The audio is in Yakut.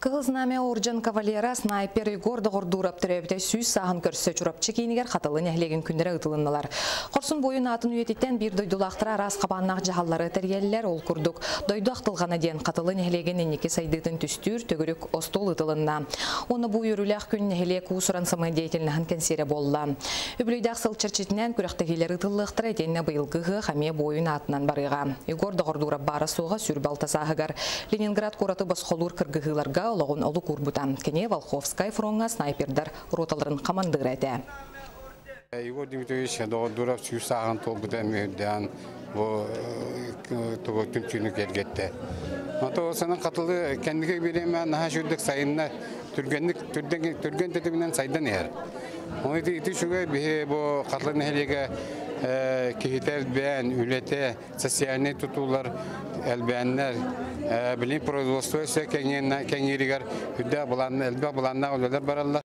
Кыһыл Знамя орден кавалера снайпер Егор Доҕордуурап төрөөбүтэ 100 сааһын көрсө Чурапчы киинигэр Хатылы нэһилиэгин күннэрэ ыытылыннылар. Хорсун буойун аатын үйэтитэн биир дойдулаахтара араас хабааннаах дьаһаллары тэрийэллэр. Ол курдук, дойду ахтылҕана диэн Хатылы нэһилиэгин инники сайдыытын түстүүр төгүрүк остуол ыытылынна. Уонна бу үөрүүлээх күн нэһилиэк уус-уран самодеятельноһын кэнсиэрэ буолла. Үбүлүөйдээх сыл чэрчитинэн күрэхтэһиилэр ыытыллыахтара итиэннэ быйылгы ыһыах эмиэ буойун аатынан барыаҕа. Егор Доҕордуурап баара суоҕа 26 сааһыгар Ленинград куораты босхолуур кыргыһыыларга олоҕун олук уурбута. Кини Волховскай фроҥҥа снайпердар роталарын хамандыыра этэ. Егор Дмитриевич Доҕордуурап 100 сааһын туолбута эмиһүрдээн бу тугу түмсүүнү киэргэттэ. Ото санан Хатылы кэнники бириэмэ наһаа сүрдүк сайынна түргэнник түргэн тэтиминэн сайдан иһэр. Оны ити үчүгэй биһи бу Хатылы нэһилиэгэ киһитэ элбээн, үлэтэ, социальнай тутуулар элбээннэр, билин производство өссө кэҥииригэр үрдээх былаанна элбэх былааннаах үлэлэр бараллар.